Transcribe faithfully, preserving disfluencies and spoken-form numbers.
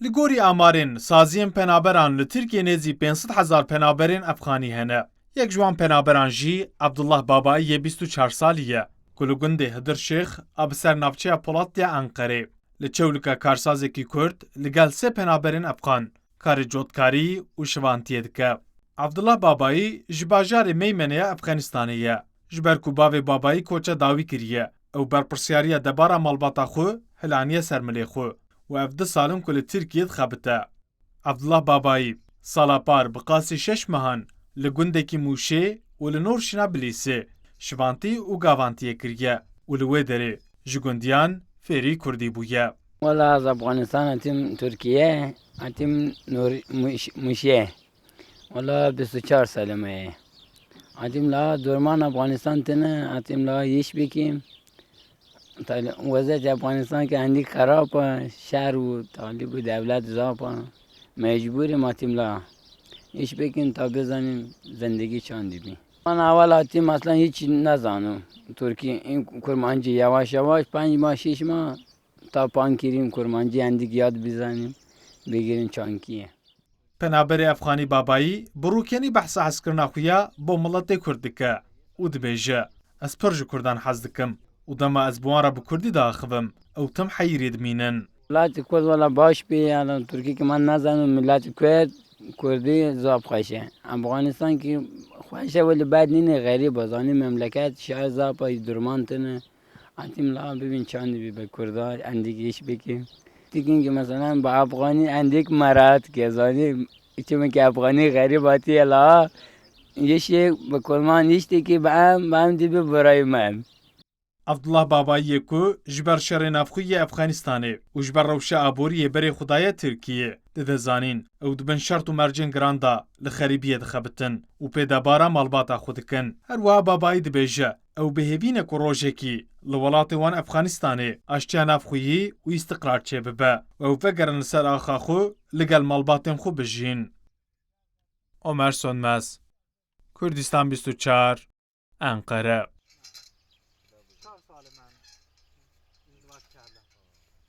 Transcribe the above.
Li gorî amarên saziyên penaberan li Tirkiyê nêzî pênc sed hezar penaberên Efxanî hene. Yek ji wan penaberan jî Abdullah Babayî yê bîst û çar salî ye, ku li gundê Hidir Şêx a bi ser navçeya Polatya Enqerê, li Çewlika karsazekî Kurd li gel sê penaberên Efxan karê cotkarî û şivantiyê dike. Abdullah Babayî ji bajarê Meymenê ya Efxanistanê ye. Ji ber ku bavê Babayî koça dawî kiriye, ew berpirsyariya debara malbata xwe hilaniye ser milê xwe û ev du sal in ku li Tirkiyê dixebite. Abdullah Babayî sala par bi qasî şeş mehan li gundekî Mûşê û li Nor Şina Bilîsê şivantî û gavantiyê kiriye û li wê derê ji gundiyan fêrî kurdî bûye. Wala ez Afganistan hatim Tirkiye, hatim Nor-, Muş-, Muşe. Wala bîst û çar salê me ye. Hatim la dorman Afganistan tine, hatim la iş bikim. Tal-, weziyet Afganistan ki endî xerab e, şer û talib û dewlet zaf e. Mecbûrî hatim la iş bikim ta bizanim zindegî çandî bî. Man awal hatim aslan hiç nezanu. Türkî, in kurmancî yavaş yavaş, penc ma, şeş ma ta pan kirîm kurmancî endik yad bizanim, bigirin çankî ye. Penaberê Efxanî Babayî bi rûkenî behsa hezkirina xwe ya bo miletê Kurd dike û dibêje, ez pir ji Kurdan hez dikim û dema ez bi wan re bi Kurdî diaxivim, ew tim heyirî dimînin. Miletê Kurd wela baş bî, yani Tirkî ki man nazanim, milet Kurd, Kurdî zaf xweş e. Efxanistan ki xweş e, wê li ber nîne, xerîb e, zanî memleket şer zaf e, durman tine. Hatim la bibin çandî bî be Kurda, endik iş bike. Dikin ki mesela bi Afxanî endik me rahat ke, zanî. Çimkî Afxanî xerîb hatiye la, yê şê bi Kurman iş dike bi em, bi em dî bi birayê me em. Abdullah Babayî yê ku ji ber şerê navxwe yê Efxanistanê û ji ber rewşa aborî yê berê xwe daye Tirkiyê, dide zanîn ew di bin şert û mercên giran de li xerîbiyê dixebitin û pê debara malbata xwe dikin. Her wiha Babayî dibêje, ew bi hêvî ne ku rojekî li welatê wan Efxanistanê aştiya navxweyî û îstiqrar çêbibe û ew vegerin li ser axa xwe li gel malbatên xwe bijîn. Omer Sönmez, Kurdistan bîst û çar, Enqere.